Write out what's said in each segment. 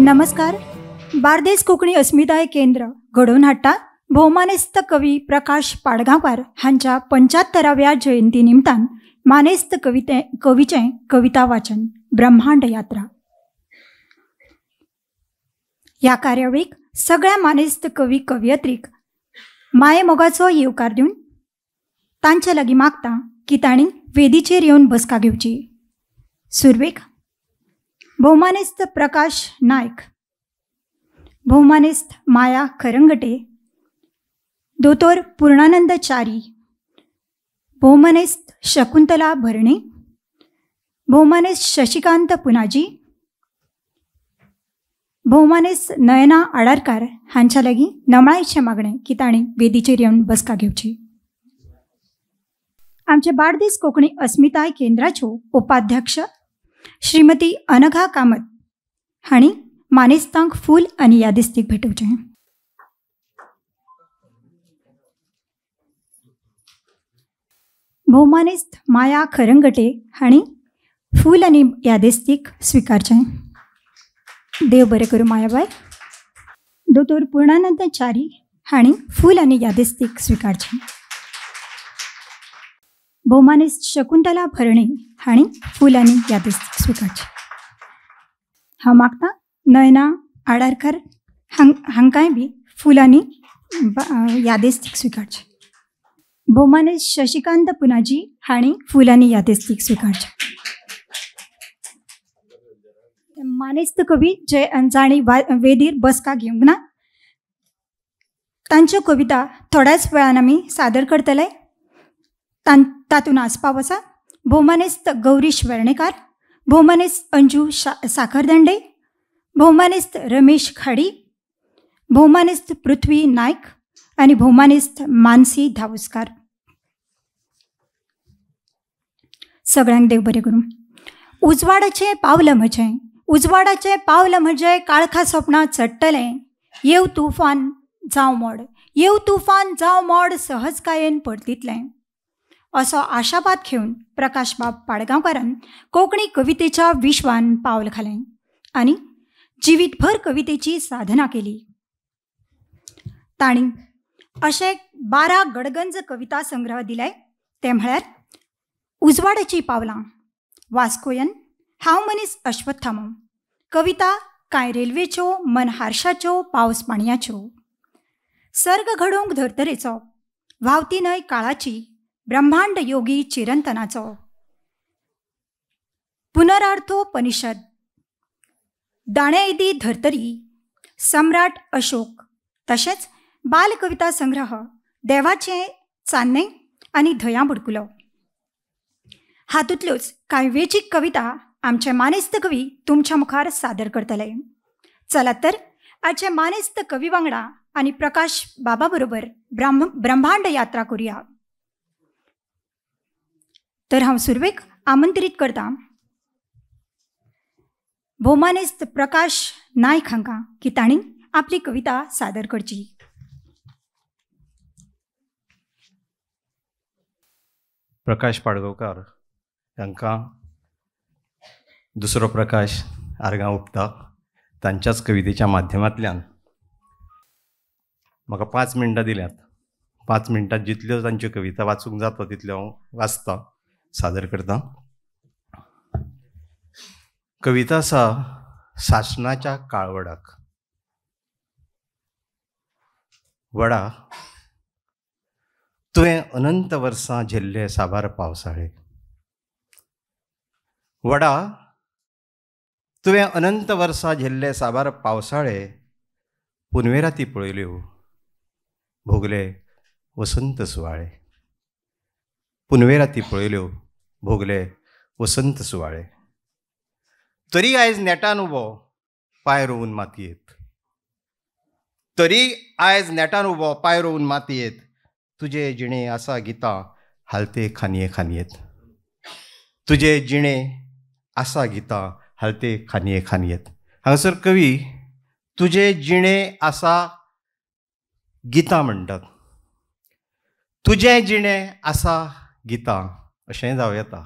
नमस्कार. बार्देस कोंकणी अस्मिताय केंद्र घडोवन हाडटा भोवमानेस्त कवी प्रकाश पाडगांवकार हांच्या 75व्या जयंती निमतान मानेस्त कवीचें कविता वाचन ब्रह्मांड यात्रा. ह्या कार्यावळीक सगळ्या मानेस्त कवी कवयित्रीक मायेमोगाचो येवकार दिवन तांचे लागीं मागता की तांणी वेदीचेर येवन बसका घेवची. सुरवेक भोवमानेस्त प्रकाश नायक, भोवमानेस्त माया खरंगटे, दोतोर पूर्णानंद च्यारी, भोवमानेस्त शकुंतला भरणे, भोवमानेस्त शशिकांत पुनाजी, भोवमानेस्त नयना आडारकार हांच्या लागीं नमळायेचें मागणें की तांणी वेदीचेर येवन बसका घेवची. आमचे बार्देस कोंकणी अस्मिताय केंद्राच्यो उपाध्यक्ष श्रीमती अनघा कामत हांणी मानेस्तांक फूल आनी यादिस्तीक भेटोवचें. भोवमानेस्त माया खरंगटे हांणी फूल आनी यादिस्तीक स्विकारचें. देव बरें करूं मायाबाय. दोतोर पूर्णानंद च्यारी हांणी फूल आनी यादिस्तीक स्विकारचें. भोवमानेस्त शकुंतला भरणे हांणी फूल आनी यादिस्तीक स्विकारचें. हांव मागता नयना आडारकर हांकांय बी फूल आनी यादिस्तीक स्विकारचें. भोवमानेस्त शशिकांत पुनाजी हांणी फूल आनी यादिस्तीक स्विकारचें. मानेस्त कवी जे जांणी वेदीर बसका घेवंक ना तांच्यो कविता थोड्याच वेळान आमी सादर करतले. तातूंत आसपाव आसा भोवमानेस्त गौरीश वेर्णेकार, भोवमानेस्त अंजू साखरदांडे, भोवमानेस्त रमेश खाडी, भोवमानेस्त पृथ्वी नायक आनी भोवमानेस्त मानसी धावुस्कार. सगळ्यांक देव बरें करूं. उजवाडाचें पावल म्हजें, उजवाडाचें पावल म्हजें काळखा सोपणां चडटलें, येव तुफान जावं मोड, येव तुफान जावं मोड सहजकायेन परतितलें, असो आशावाद घेवन प्रकाशबाब पाडगांवकारान कोंकणी कवितेच्या विश्वान पावल घालें आनी जिवीतभर कवितेची साधना केली. तांणी अशे 12 गडगंज कविता संग्रह दिले ते म्हळ्यार उजवाडाचीं पावलां, वास्कोयन, हांव मनीस अश्वत्थामो, कविता कांय रेल्वेच्यो, मन हारशाच्यो, पावस पाणयाच्यो, सर्ग घडोवंक धर्तरेचो, व्हांवती न्हंय काळाची, ब्रह्मांड योगी चिरंतनाचो, पुनरार्थोपनिषद, दाण्याएदी धर्तरी, सम्राट अशोक, तशेंच बालकविता संग्रह देवाचें चान्नें आनी धंया बुडकुलो. हातूंतल्योच कांय वेंचीक कविता आमचे मानेस्त कवी तुमच्या मुखार सादर करतले. चलात तर आजचे मानेस्त कवी वांगडा आनी प्रकाश बाबा बरोबर ब्रह्मांड यात्रा करुया. तर हांव सुरवेक आमंत्रीत करता भोवमानेस्त प्रकाश नायक हांकां की तांणी आपली कविता सादर करची. प्रकाश पाडगांवकार हांकां दुसरो प्रकाश आर्गां ओंपता तांच्याच कवितेच्या माध्यमांतल्यान. म्हाका 5 मिनटां दिल्यात. 5 मिनटां जितल्यो तांच्यो कविता वाचूंक जाता तितल्यो हांव वाचता, सादर करता. कविता आसा सासणाच्या काळवडाक. वडा तुवें अनंत वर्सां झेल्ले साबार पावसाळे, वडा तुवें अनंत वर्सां झेल्ले साबार पावसाळे, पुनवेराती पळयल्यो भोगले वसंत सुवाळे, पुनवेराती पळयल्यो भोगले वसंत सुवाळे. तरी आयज नेटान उबो पांय रोवन मातयेंत, तरी आयज नेटान उबो पांय रोवन मातयेंत, तुजे जिणे आसा गितां हालते खांदये खांदयेंत, तुजे जिणे आसा गितां हालते खांदये खांदयेंत. हांगासर कवी तुजे जिणे आसा गितां म्हणटात. तुजें जिणें आसा गितां अशेंय जावं येता.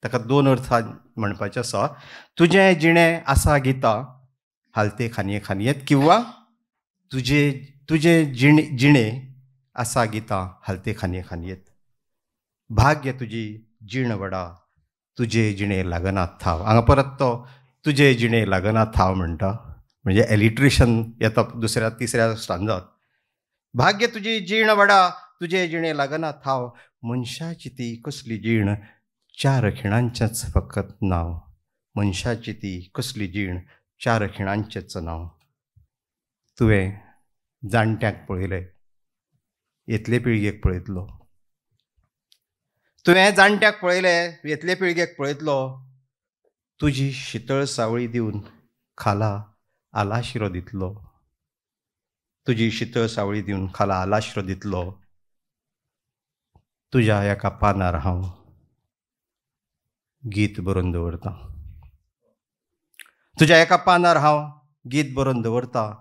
ताका 2 अर्थ म्हणपाचें आसा. तुजें जिणें आसा गितां हालते खांदये खांदयेंत किंवा तुजे तुजे जिणे जिणे आसा गितां हालते खांदये खांदयेंत. भाग्य तुजी जीण वडा तुजे जिणे लागना थाव. हांगा परत तो तुजे जिणे लागना थाव म्हणटा, म्हणजे एलिट्रेशन येता दुसऱ्या तिसऱ्या स्टांजात. भाग्य तुजी जीण वडा तुजे जिणे लागना थाव, मनशाची ती कसली जीण चार खिणांचेंच फकत नांव, मनशाची ती कसली जीण चार खिणांचेंच नांव. तुवें जाणट्यांक पळयलें, येतले पिळगेक पळयतलो. तुवें जाणट्याक पळयलें, येतले पिळगेक पळयतलो. तुजी शितळ सावळी दिवन खाला आलाशिरो दितलो, तुजी शितळ सावळी दिवन खाला आलाशिरो दितलो. तुज्या एका पानार हांव गीत बरोवन दवरतां, तुज्या एका पानार हांव गीत बरोवन दवरतां.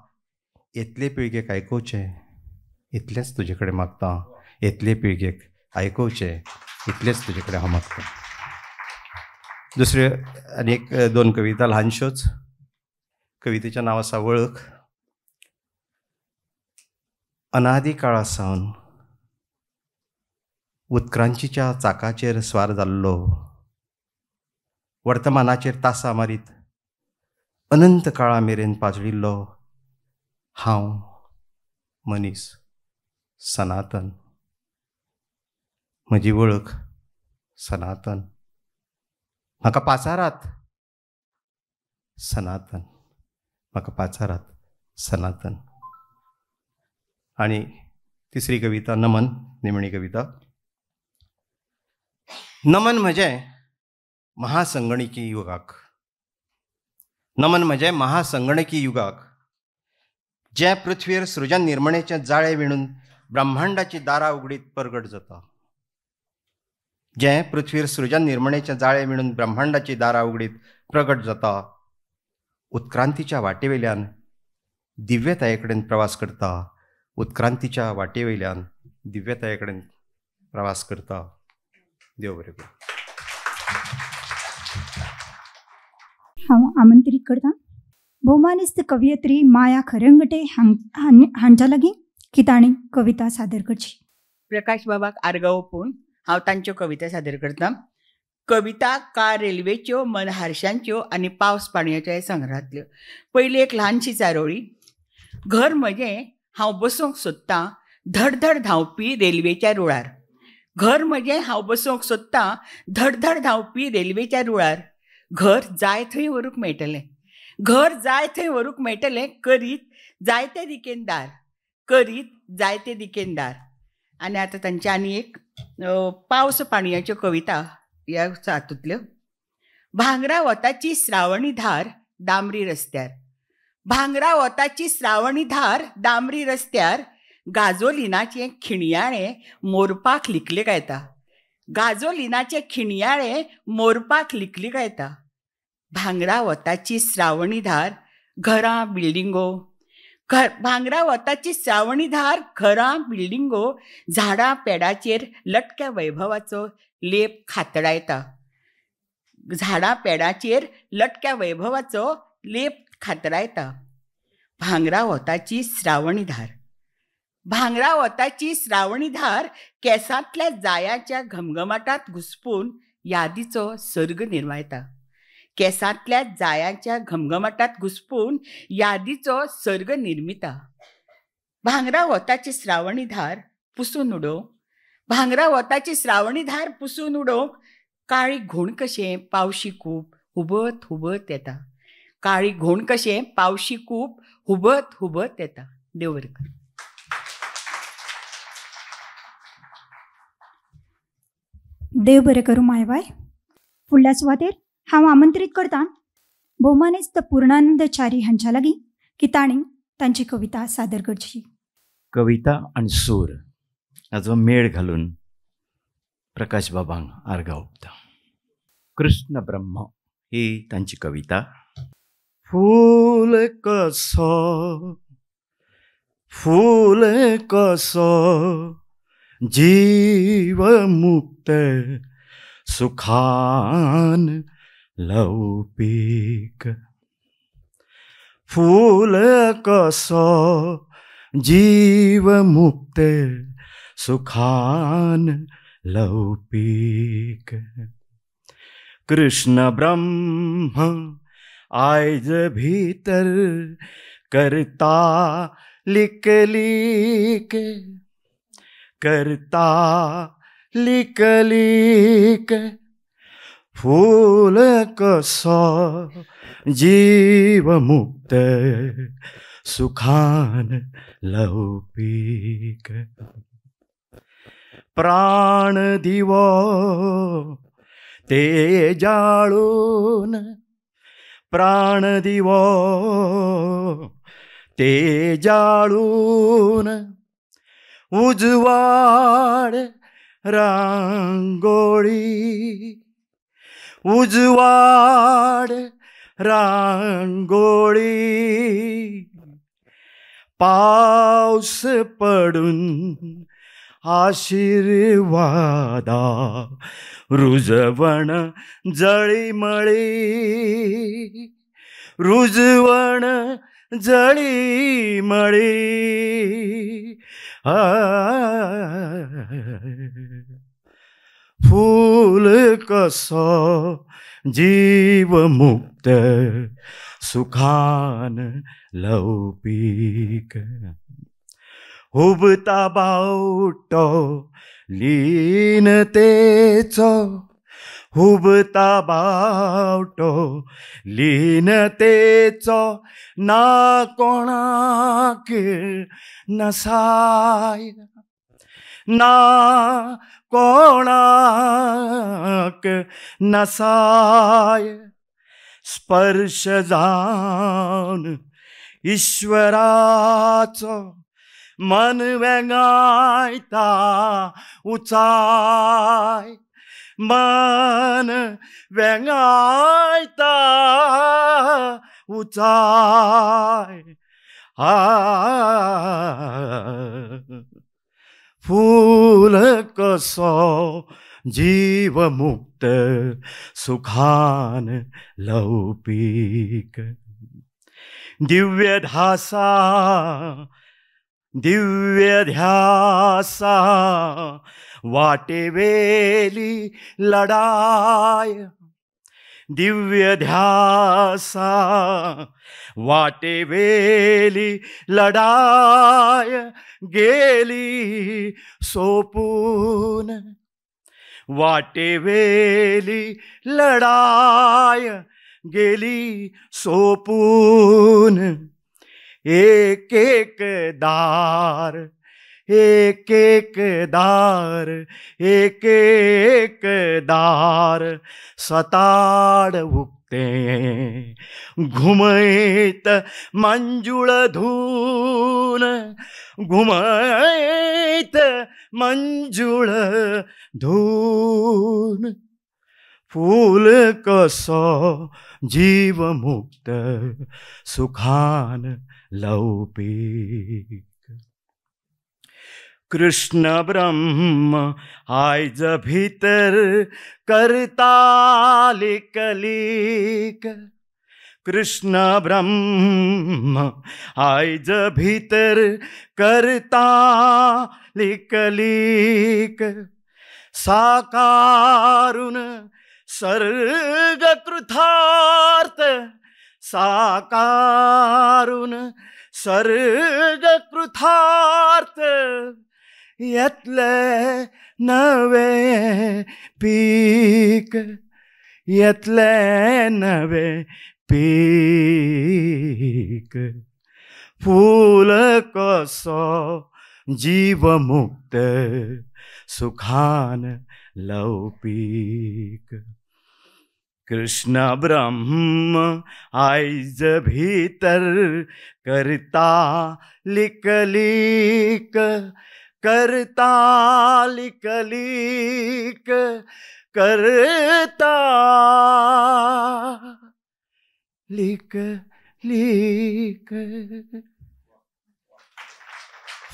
येतले पिळगेक आयकोवचें इतलेंच तुजे कडेन मागतां, येतले पिळगेक आयकोवचें इतलेंच तुजे कडेन हांव मागतां. दुसऱ्यो आनी एक दोन कविता ल्हानश्योच. कवितेचें नांव आसा वळख. अनादी काळा सावन उत्क्रांतीच्या चाकाचेर स्वार जाल्लो, वर्तमानाचेर तासां मारीत अनंत काळा मेरेन पाजळिल्लो हांव मनीस सनातन. म्हजी वळख सनातन. म्हाका पाचारात सनातन, म्हाका पाचारात सनातन. आनी तिसरी कविता नमन, निमणी कविता. नमन म्हजें महासंगणकी युगाक, नमन म्हजें महासंगणकी युगाक, जें पृथ्वीर सृजन निर्मणेचें जाळें विणून ब्रह्मांडाची दारां उगडीत परगट जाता, जें पृथ्वीर सृजन निर्मणेचें जाळें विणून ब्रह्मांडाची दारां उगडीत प्रगट जाता. उत्क्रांतीच्या वाटेवयल्यान दिव्यताये कडेन प्रवास करता, उत्क्रांतीच्या वाटेवयल्यान दिव्यताये कडेन प्रवास करता. देव बरें करूं. हांव आमंत्रीत करतां भोवमानेस्त कवयित्री माया खरंगटे हांच्या लागीं की तांणी कविता सादर करची. प्रकाश बाबाक आर्गां ओंपून हांव तांच्यो कविता सादर करतां. कविता का रेल्वेच्यो, मन हारशांच्यो आनी पावस पाणयाच्यो ह्या संग्रहांतल्यो. पयली एक ल्हानशी चारोळी. घर म्हजें हांव बसूंक सोदतां धडधड धांवपी रेल्वेच्या रुळार. घर म्हजें हांव बसूंक सोदतां धडधड धांवपी रेल्वेच्या रुळार. घर जाय थंय व्हरूंक मेळटलें, घर जाय थंय व्हरूंक मेळटलें, करीत जायते दिकेन दार, करीत जायते दिकेन दार. आनी आतां तांची आनी एक पावस पाणयाच्यो कविता ह्या हातूंतल्यो. भांगरा वताची श्रावणी धार दामरी रस्त्यार, भांगरा वताची श्रावणी धार दामरी रस्त्यार, गाजोलिनाचें खिणयाळें मोरपाक लिकलीक येता, गाजोलिनाचें खिणयाळें मोरपाक लिकलीक येता. भांगरा वताची श्रावणी धार घरां बिल्डिंगो, घर भांगरा वताची श्रावणी धार घरां बिल्डिंगो, झाडां पेडाचेर लटक्या वैभवाचो लेप खातडायता, झाडां पेडाचेर लटक्या वैभवाचो लेप खातडायता. भांगरा वताची श्रावणी धार, भांगरा वताची श्रावणी धार केंसांतल्या जायांच्या घमघमाटांत घुसपून यादीचो सर्ग निर्मायता, केंसांतल्या जायांच्या घमघमाटांत घुसपून यादीचो सर्ग निर्मिता. भांगरा वताची श्रावणी धार पुसून उडोवंक, भांगरा वताची श्रावणी धार पुसून उडोवंक काळी घोण कशें पावशी कूप हुबत हुबत येता, काळी घोण कशें पावशी कूप हुबत हुबत येता. देव बरें करूं. देव बरें करूं मायबाय. फुडल्या सुवातेर हांव आमंत्रीत करतां भोवमानेस्त पूर्णानंद च्यारी हांच्या लागीं की तांणी तांची कविता सादर करची. कविता आनी सूर हाचो मेळ घालून प्रकाश बाबांक आर्गां ओंपता. कृष्ण ब्रह्म ही तांची कविता. फूल कसो, फूल कसो जीव मुक्त सुखान लवपीक, फूल कसो जीव मुक्त सुखान लवपीक। कृष्ण ब्रह्म आयज भीतर करता लिकलीक, करता लिकलीक। फूल कसो जीव मुक्त सुखान लवपीक। प्राण दिवो ते जाळून, प्राण दिवो ते जाळून, उजवाड रांगोळी, उजवाड रांगोळी। पावस पडून आशीर्वादा रुजवण जळीमळी, रुजवण जळीमळी। फूल कसो जीव मुक्त सुखान लवपीक। हुबता बावटो लीनतेचो, हुबता बावटो लीनतेचो, ना कोणाक नसाय, ना कोणाक नसाय। स्पर्श जावन ईश्वराचो मन वेंगायता उचाय, मन वेंगायता उचाय। फूल कसो जीव मुक्त सुखान लवपीक। दिव्य ध्यासा, दिव्य ध्यासा वाटेवेली लढाय, दिव्य ध्यासा वाटेवेली लढाय गेली सोपून, वाटेवेली लढाय गेली सोपून। एक एक दार, एक एक दार, एक एक दार सताड उगते, घुमयत मंजुळ धून, घुमयत मंजुळ धून। फूल कसो जीव मुक्त सुखान लवपीक। कृष्ण ब्रह्म आयज भीतर करता लिकलीक, कृष्ण ब्रह्म आयज भीतर करता लिकलीक। साकारून सर्ग कृतार्थ, साकारून सर्ग कृतार्थ, येतले नवे पीक, येतले नवे पीक। फूल कसो जीव मुक्त सुखान लवपीक। कृष्ण ब्रह्म आयज भीतर करता लिकलीक, करता लिकलीक, करता लिकलीक।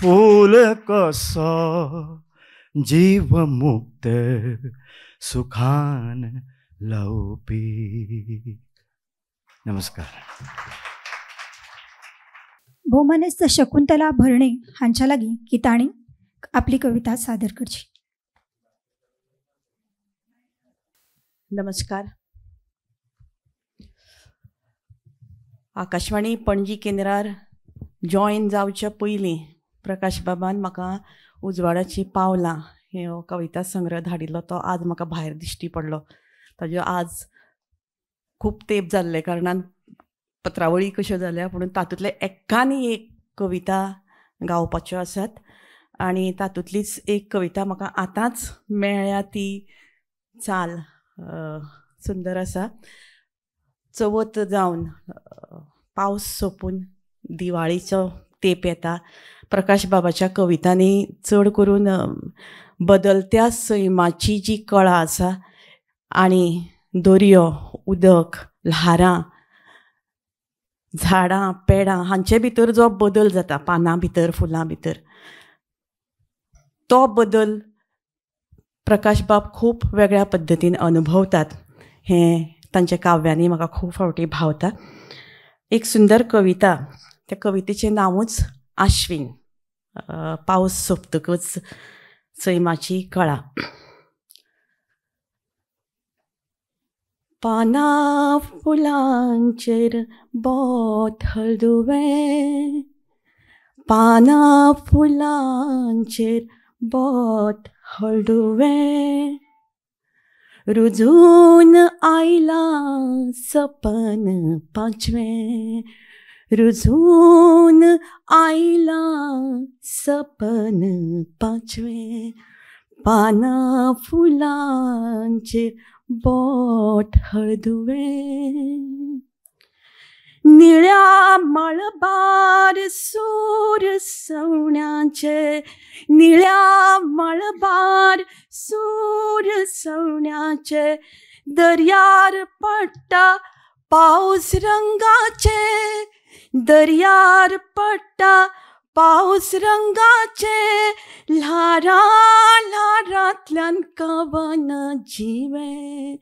फूल कसो जीव मुक्त सुखान लवपीक। नमस्कार। भोवमानेस्त शकुंतला भरणे हांच्या लागीं की तांणी आपली कविता सादर करची. नमस्कार. आकाशवाणी पणजी केंद्रार जॉयन जावच्या पयलीं प्रकाश बाबान म्हाका उजवाडाची पावलां हे कविता संग्रह धाडिल्लो, तो आज म्हाका भायर दिश्टी पडलो. ताज्यो आज खूब तेंप जाल्ले कारणान पत्रावळी कश्यो जाल्या, पूण तातूंतले एकानी एक कविता गावपाच्यो आसात आनी तातूंतलीच एक कविता म्हाका आतांच मेळ्ळ्या, ती चाल सुंदर आसा. चवथ जावन पावस सोंपून दिवाळीचो तेंप येता. प्रकाश बाबाच्या कवितांनी चड करून बदलत्या सैमाची जी कळा आसा आनी दर्यो, उदक, ल्हारां, झाडां, पेडां हांचे भितर जो बदल जाता, पानां भितर, फुलां भितर, तो बदल प्रकाश बाब खूब वेगळ्या पद्दतीन अनुभवतात. हें तांच्या काव्यांनी म्हाका खूब फावटी भावता. एक सुंदर कविता, त्या कवितेचें नांवूच आश्विन. पावस सोंपतकच सैमाची कळा. पानां फुलांचेर बोट हळदुवें, पानां फुलांचेर बोट हळदुवें, रुजून आयलां सपन पांचवें, रुजून आयलां सपन पांचवें, पानां फुलांचेर बोट हळदुवें, निळ्या मळबार सूर सवण्याचे, निळ्या मळबार सूर सवण्याचे, दर्यार पडटा पावस रंगाचे, दर्यार पडटा पावस रंगाचे, ल्हारां ल्हारांतल्यान कवन जिवें,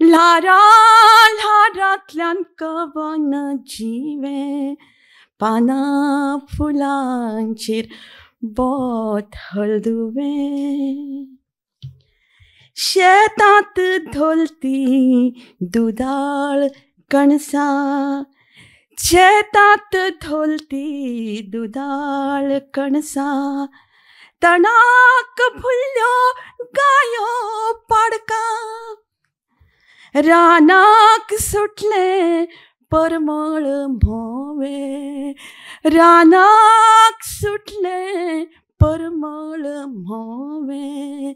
ल्हारां ल्हारांतल्यान कवन जिवें, पानां फुलांचेर बोट हळदुवें, शेतांत धोलती दुदाळ कणसां, शेतांत धोलती दुदाळ कणसां, तणाक फुल्ल्यो गायो पाडकां, रानाक सुटलें परमळ म्होंवें, रानाक सुटलें परमळ म्होंवें,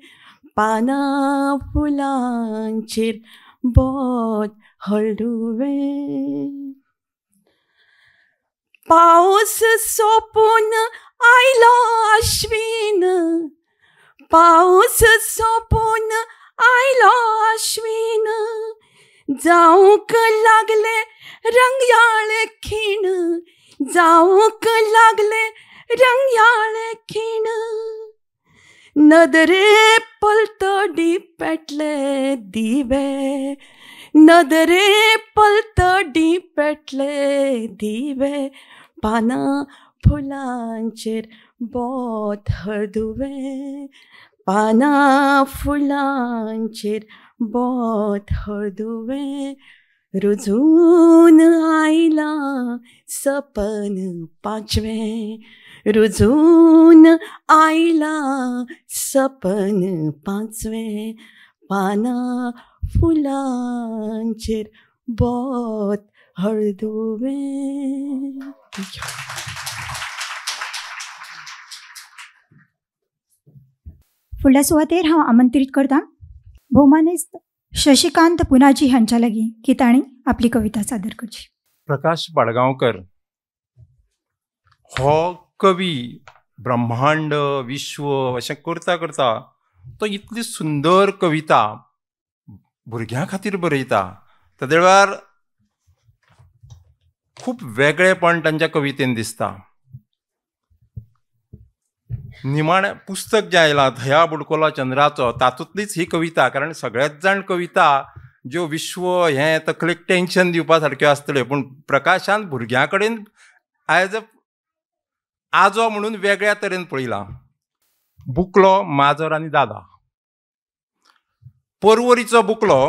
पानां फुलांचेर बोट हळदुवें, पावस सोंपून आयलो आश्विन, पावस सोंपून आयलो आश्विन, जावंक लागले रंगयाळे खीण, जावंक लागले रंगयाळे खीण, नदरे पलतडी पेटले दिवे, नदरे पलतडी पेटले दिवे, पानां फुलांचेर बोट हळदुवें, पानां फुलांचेर बोट हळदुवें, रुजून आयलां सपन पांचवें, रुजून आयलां सपन पांचवें, पानां फुलांचेर बोट हळदुवें. फुडल्या सुवातेर हांव आमंत्रीत करता भोवमानेस्त शशिकांत पुनाजी हांच्या लागीं की तांणी आपली कविता सादर करची. प्रकाश पाडगांवकर हो कवी ब्रह्मांड विश्व अशें करता करता तो इतली सुंदर कविता भुरग्यां खातीर बरयता. तेदे वेळार खूब वेगळेपण तांच्या कवितेन दिसता. निमाणें पुस्तक जें आयलां धया बुडकोला चंद्राचो तातूंतलीच ही कविता, कारण सगळेच जाण कविता ज्यो विश्व हें तकलेक टेंशन दिवपा सारक्यो आसतल्यो, पूण प्रकाशान भुरग्यां कडेन एज अ आजो म्हणून वेगळ्या तरेन पळयलां. बुकलो, माजर आनी दादा. परवरीचो बुकलो,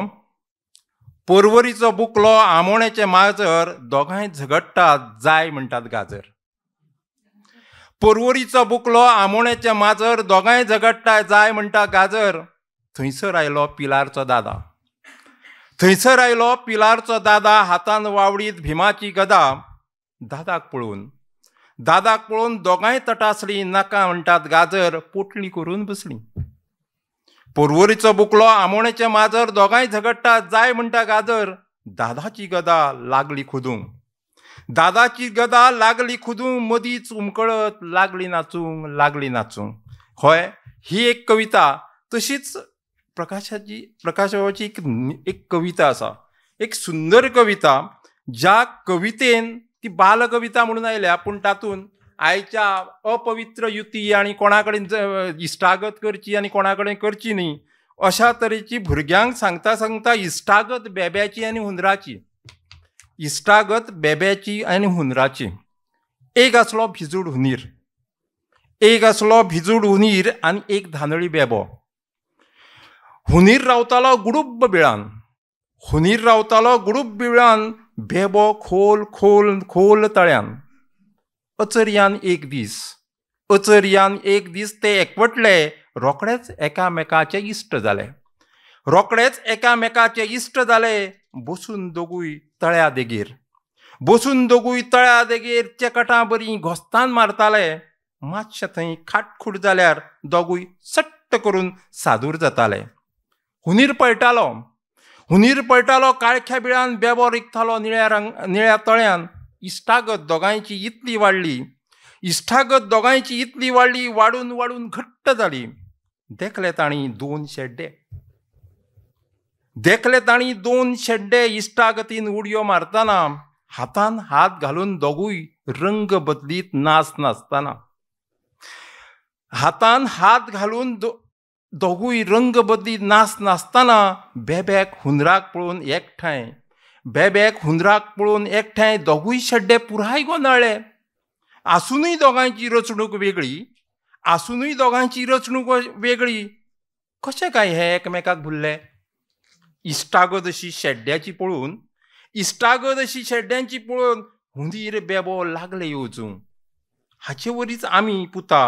परवरीचो बुकलो आमोण्याचें माजर दोगांय झगडटात जाय म्हणटात गाजर. परवरीचो बुकलो आमोण्याचें माजर दोगांय झगडटा जाय म्हणटा गाजर. थंयसर आयलो पिलारचो दादा, थंयसर आयलो पिलारचो दादा हातान वावडीत भीमाची गदा. दादाक पळोवन, दादाक पळोवन दोगांय तटासलीं नाका म्हणटात गाजर पोटली करून बसलीं. परवरीचो बुकलो आमोण्याचें माजर दोगांय झगडटा जाय म्हणटा गाजर. दादाची गदा लागली खुदूंक, दादाची गदा लागली खुदूंक मदींच उमकळत लागली नाचूंक, लागली नाचूंक. हय, ही एक कविता. तशीच प्रकाशाची, प्रकाशबाबाची एक कविता आसा, एक सुंदर कविता, ज्या कवितेन ती बाल कविता म्हणून आयल्या पूण तातूंत आयच्या अपवित्र युती आनी कोणा कडेन इश्टागत करची आनी कोणा कडेन करची न्ही अशा तरेची भुरग्यांक सांगता सांगता इश्टागत बेब्याची आनी हुंदराची, इश्टागत बेब्याची आनी हुंदराची. एक आसलो भिजूड हुनीर, एक आसलो भिजूड हुनीर आनी एक धानळी बेबो. हुनीर रावतालो गुडुब्ब बिळान, हुनीर रावतालो गुडुब्ब बिळान, बेबो खोल खोल खोल तळ्यान. अचर्यान एक दीस, अचर्यान एक दीस ते एकवटले, रोखडेच एकामेकाचे इश्ट जाले, रोखडेच एकामेकाचे इश्ट जाले. बसून दोगूय तळ्या देगेर, बसून दोगूय तळ्या देगेर चेकटां बरीं घोस्तान मारताले. मातशें थंय खाटखूट जाल्यार दोगूय सट्ट करून सादूर जाताले. हुनीर पळटालो, हुनीर पळटालो काळख्या बिळान, बेबो रिगतालो निळ्या रंग निळ्या तळ्यान. इश्टागत दोगांयची इतली वाडली, इश्टागत दोगांयची इतली वाडली, वाडून वाडून घट्ट जाली. देखले तांणी दोन शेड्डे, देखले तांणी दोन शेड्डे इश्टागतीन उडयो मारतना, हातान हात घालून दोगूय रंग बदलीत नाच नाचतना, हातान हात घालून दोगूय रंग बदलीत नाच नाचतना. बेब्याक हुंदराक पळोवन एकठांय, बेब्याक हुंदराक पळोवन एकठांय दोगूय शेड्डे पुराय गोंदळ्ळे. आसुनूय दोगांयची रचणूक वेगळी, आसुनूय दोगांयची रचणूक वेगळी, कशें काय हे एकमेकाक भुल्ले? इश्टागत अशी शेड्ड्याची पळोवन, इश्टागत अशी शेड्ड्यांची पळोवन हुंदीर बेबो लागले येवजूंक. हाचे वरीच आमी पुता,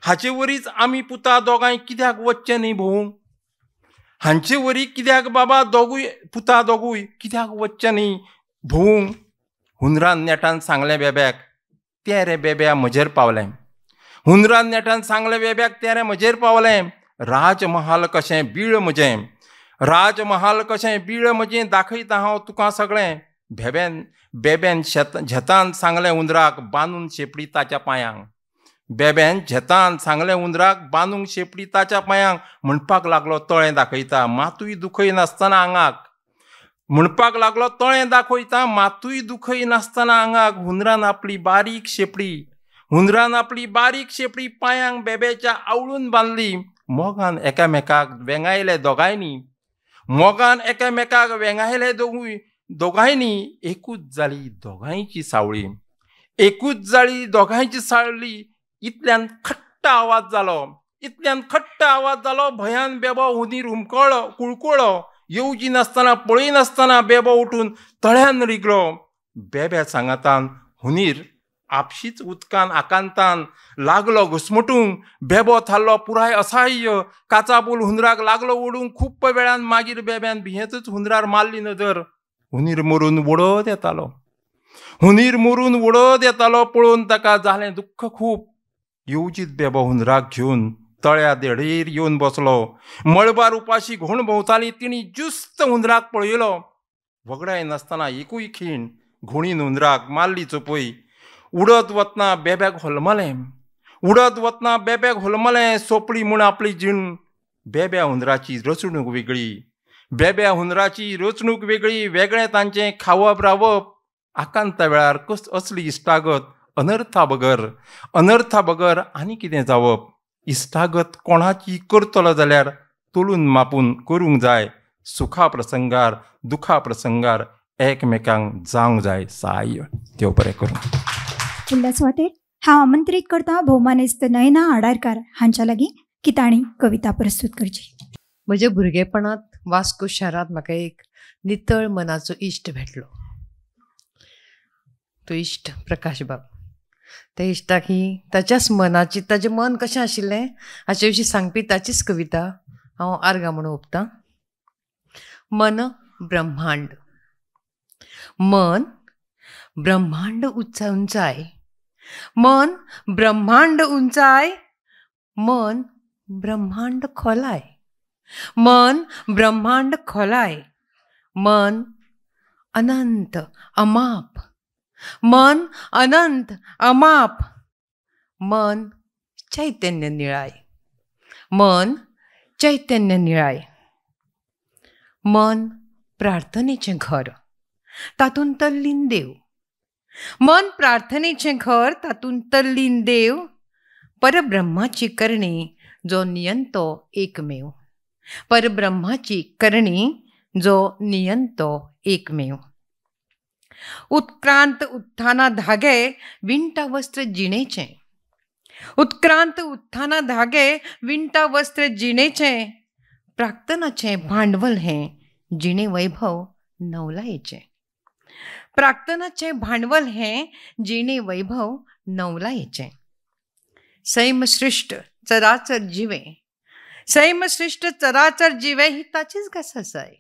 हाचे वरीच आमी पुता दोगांय कित्याक वचचें न्ही भोवूंक? हांचे वरी कित्याक बाबा दोगूय पुता दोगूय कित्याक वचचें न्ही भोवूंक? हुंदरान नेटान सांगलें बेब्याक, तें रे बेब्या म्हजेर पावलें. हुंदरान नेटान सांगलें बेब्याक, तें रे म्हजेर पावलें. राजमहाल कशें बीळ म्हजें, राजमहाल कशें बीळ म्हजें, दाखयता हांव तुका सगळें. बेब्यान बेब्यान शेत झेतान सांगलें हुंदराक, बांदून शेपडी ताच्या पांयांक. बेब्यान झेतान सांगलें हुंदराक, बांदूंक शेपडी ताच्या पांयांक. म्हणपाक लागलो तळें दाखयता मातूय दुखय नासतना आंगाक, म्हणपाक लागलो तळें दाखयता मातूय दुखय नासतना आंगाक. हुंदरान आपली बारीक शेपडी, हुंदरान आपली बारीक शेपडी पांयांक बेब्याच्या आवळून बांदली. मोगान एकामेकाक वेंगायले दोगांयनी, मोगान एकामेकाक वेंगायले दोगूय दोगांयनी. एकूच जाली दोगांयची सावळी, एकूच जाली दोगांयची सावळी. इतल्यान खट्ट आवाज जालो, इतल्यान खट्ट आवाज जालो. भंयान बेबो हुंदीर हुमकळ्ळो, कुळकुळ्ळो. येवजी नासतना पळयनासतना बेबो उठून तळ्यान रिगलो. बेब्या सांगातान हुंदीर आपशीच उदकान आकांतान लागलो घुसमटूंक. बेबो थारलो पुराय असहाय्य. काचाबूल हुंदराक लागलो ओडूंक. खूब वेळान मागीर बेब्यान भियेतच हुंदरार मारली नदर. हुंदीर मरून ओडत येतालो, हुंदीर मरून ओडत येतालो. पळोवन ताका जालें दुख्ख खूब. येवजीत बेबो हुंदराक घेवन तळ्या देडीर येवन बसलो. मळबार उपाशी घोण भोंवताली, तिणी ज्युस्त हुंदराक पळयलो. वगडाय नासतना एकूय खीण घोणीन हुंदराक मारली चोपय. उडत वतना बेब्याक होलमलें, उडत वतना बेब्याक होलमलें, सोंपली म्हूण आपली जीण. बेब्या हुंदराची रचणूक वेगळी, बेब्या हुंदराची रचणूक वेगळी, वेगळें तांचें खावप रावप. आकांता वेळार कस असली इश्टागत अनर्था बगर, अनर्था बगर आनी कितें जावप? इश्टागत कोणाची करतलो जाल्यार तोलून मापून करूंक जाय. सुखा प्रसंगार दुखा प्रसंगार एकमेकांक जावंक जाय सहाय्य. देव बरें करूं. फुडल्या सुवातेर हांव आमंत्रीत करता भोवमानेस्त नयना आडारकार हांच्या लागीं की तांणी कविता प्रस्तूत करची. म्हज्या भुरगेपणांत वास्को शारांत म्हाका एक नितळ मनाचो इश्ट भेटलो. तो इश्ट प्रकाशबाब. त्या इश्टाक ही ताच्याच मनाची, ताचें मन कशें आशिल्लें हाचे विशीं सांगपी ताचीच कविता हांव आर्गां म्हणून ओंपतां. मन ब्रह्मांड. मन ब्रह्मांड उंचाय, मन ब्रह्मांड उंचाय, मन ब्रह्मांड खोलाय, मन ब्रह्मांड खोलाय, मन अनंत अमाप, मन अनंत अमाप, मन चैतन्य निळाय, मन चैतन्य निळाय. मन प्रार्थनेचें घर, तातूंत तल्लीन देव. मन प्रार्थनेचें घर, तातूंत तल्लीन देव. परब्रह्माची करणी जो नियंतो एकमेव, परब्रह्माची करणी जो नियंतो एकमेव. उत्क्रांत उत्थाना धागे विणटा वस्त्र जिणेचें, उत्क्रांत उत्थाना धागे विणटा वस्त्र जिणेचें. प्राक्तनाचें भांडवल हें जिणे वैभव नवलायेचें, प्राक्तनाचें भांडवल हें जिणे वैभव नवलायेचें. सैमसृश्ट चराचर जिवें, सैमसृश्ट चराचर जिवें ही ताचीच घासासाय,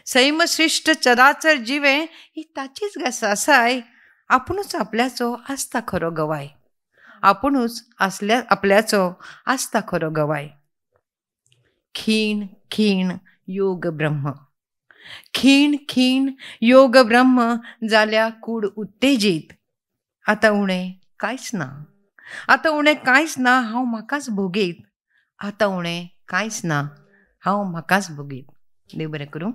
सैमसृश्ट चराचर जिवें ही ताचीच घासासाय. आपुणूच आपल्याचो आसता खरो गवाय, आपुणूच आसल्या आपल्याचो आसता खरो गवाय. खीण खीण योग ब्रह्म, खीण खीण योग ब्रह्म जाल्या कूड उत्तेजीत. आतां उणें कांयच ना, आतां उणें कांयच ना, हांव म्हाकाच भोगीत. आतां उणें कांयच ना, हांव म्हाकाच भोगीत. देव बरें करूं.